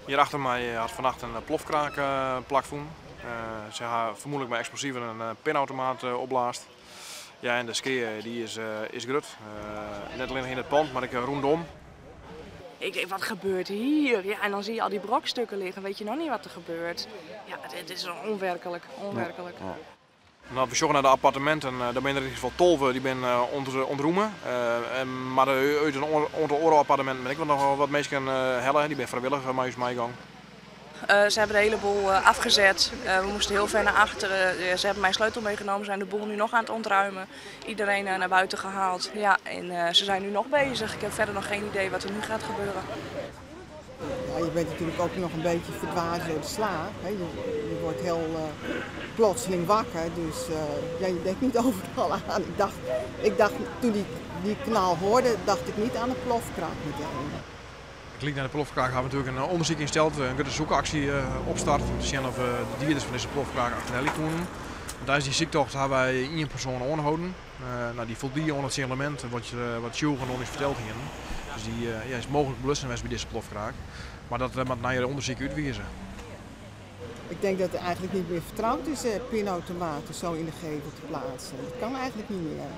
Hjir achter my hat fannacht in plofkraak plakfûn. Se ha fermoedlik mei eksplosiven in pinautomaat opblaasd. Ja, en de skea dy is grut. Net allinnich yn it pand, mar ek rûndom. Ik denk, wat gebeurt hier? Ja, en dan zie je al die brokstukken liggen, weet je nog niet wat er gebeurt. Ja, het is onwerkelijk, onwerkelijk. Ja. Nou, we sjogge nei de apparteminten, dêr binne der yn ieder gefal 12 dy binne ûntromme. Mar út in oantal oare apparteminten binne ek noch wat minsken helle, dy binne frijwillich mei ús meigongen. Ze hebben de hele boel afgezet. We moesten heel ver naar achteren. Ze hebben mijn sleutel meegenomen, zijn de boel nu nog aan het ontruimen. Iedereen naar buiten gehaald. Ja, en ze zijn nu nog bezig. Ik heb verder nog geen idee wat er nu gaat gebeuren. Ja, je bent natuurlijk ook nog een beetje verdwaasd door de slaap. Hè. Je wordt heel plotseling wakker, dus ja, je denkt niet overal aan. Ik dacht, toen die, die knal hoorde, dacht ik niet aan een plofkraak meteen. Gelyk nei de plofkraak ha we natuerlik in ûndersyk ynsteld, in grutte soekaksje opstart om te sjen oft we de dieders fan dizze plofkraak achterhelje koene. Tidens dy syktocht ha wy ien persoan oanholden. No, dy foldie oan it sinjalemint wat tsjûgen oan ús ferteld hiene. Dus dy, ja, is mooglik belutsen west by dizze plofkraak. Mar dat moat neier ûndersyk útwize. Ik denk dat het eigenlijk niet meer vertrouwd is pinautomaten zo in de gevel te plaatsen. Dat kan eigenlijk niet meer.